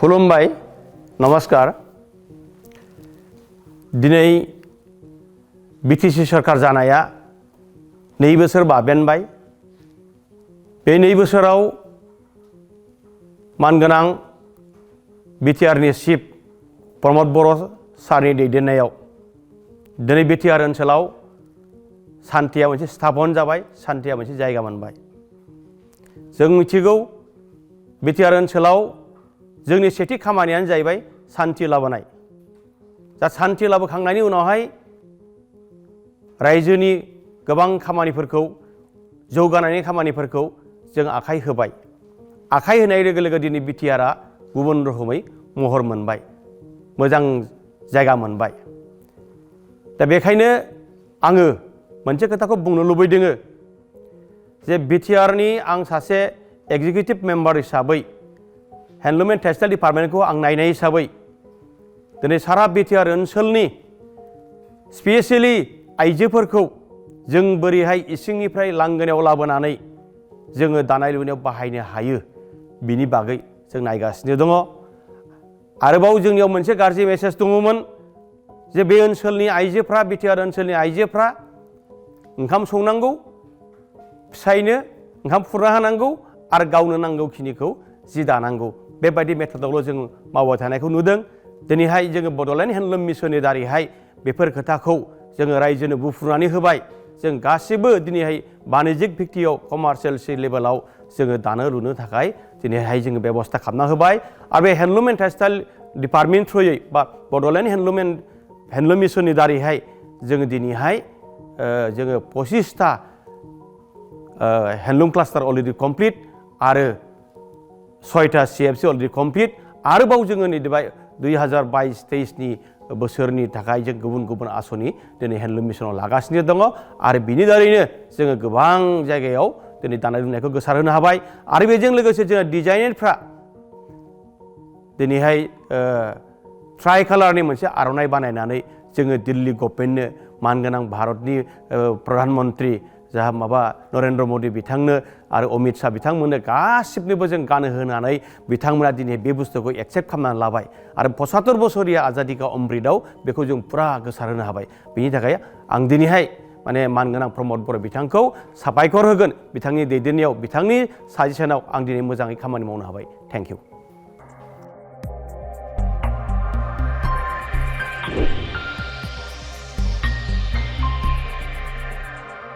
खुलुमबाय नमस्कार दिनै बीटीसी सरकार जानाया 2 बोसोर बाबेनबाय बे 2 बोसोराव मानगोनां BTR नि चिफ प्रमद बर' सारनि दैदेननायाव दिनै BTR ओनसोलाव सान्थिया मोनसे स्थापन जाबाय सान्थिया मोनसे जायगा मोनबाय जों मिथिगौ BTR ओनसोलाव जोंनि सेथि खामानियानो जाहैबाय सान्थि लाबोनाय दा सान्थि लाबोखांनायनि उनावहाय रायजोनि गोबां खामानिफोरखौ जौगानायनि खामानिफोरखौ जों आखाइ होबाय आखाइ होनाय लोगो लोगो दिनै BTRआ गुबुन रोखोमै महर मोनबाय मोजां जायगा मोनबाय दा बेखायनो आङो मोनसे खोथाखौ बुंनो लुबैदों जे BTRनि आं सासे एग्जिकिउटिभ मेम्बार हिसाबै हेन्डलुम एन्ड टेक्सटाइल डिपार्टमेन्टखौ आं नायनाय हिसाबै दिनै सारा BTR ओनसोलनि स्पेसियेलि आइजोफोरखौ जों बोरैहाय इसिंनिफ्राय लांगोनायाव लाबोनानै जोङो दानाय लुनायाव बाहायनो हायो बिनि बागै जों नायगासिनो दङ आरोबाव जोंनियाव मोनसे गाज्रि मेसेज दङमोन जे बे ओनसोलनि आइजोफ्रा BTR ओनसोलनि आइजोफ्रा ओंखाम संनांगौ फिसायनो ओंखाम खुरना होनांगौ आरो गावनो नांगौखिनिखौ जि दानांगौ बेबायदि मेथडआवल' जों मावबाय थानायखौ नुदों दिनैहाय जोङो बड'लेण्ड हेन्डलुम मिसननि दारैहाय बेफोर खोथाखौ जोङो रायजोनो बुफ्रुनानै होबाय जों गासिबो दिनैहाय बाणिज्यिक भित्तियाव कमार्शियेल लेभेलाव जोङो दानो लुनो थाखाय दिनैहाय जोङो बेबस्था खालामना होबाय आरो बे हेन्डलुम एन्ड टेक्सटाइल डिपार्टमेन्ट थ्रुयै बा बड'लेण्ड हेन्डलुम मिसननि दारैहाय जोङो दिनैहाय जोङो 25टा हेन्डलुम क्लास्टार अलरेडि कमप्लिट आरो 6टा CFC अलरेडि कमप्लिट आरोबाव जोङो नैबे 2022-23नि बोसोरनि थाखाय जों गुबुन गुबुन आसनि दिनै हेन्डलुम मिसनाव लागासिनो दङ आरो बिनि दारैनो जोङो गोबां जायगायाव दिनै दानाय लुनायखौ गोसारहोनो हाबाय आरो बेजों लोगोसे जोंहा डिजाइनारफ्रा दिनैहाय ट्राइ कालारनि मोनसे आर'नाइ बानायनानै जोङो दिल्ली गभर्नमेन्टनो मानगोनां भारतनि प्रधान मन्त्रि जाहा माबा नरेन्द्र मदि बिथांनो आरो अमित शाह बिथांमोननो गासिबनोबो जों गानहोनानै बिथांमोना दिनै बे बुस्थुखौ एक्सेप्ट खालामनानै लाबाय आरो 75 बोसोरिया आजादि का अमृतआव बेखौ जों फुरा गोसारहोनो हाबाय बिनि थाखाय आं दिनैहाय माने मानगोनां प्रमद बर' बिथांखौ साबायखर होगोन बिथांनि दैदेननायाव बिथांनि साजेसनाव आं दिनै मोजाङै खामानि मावनो हाबाय थेंक इउ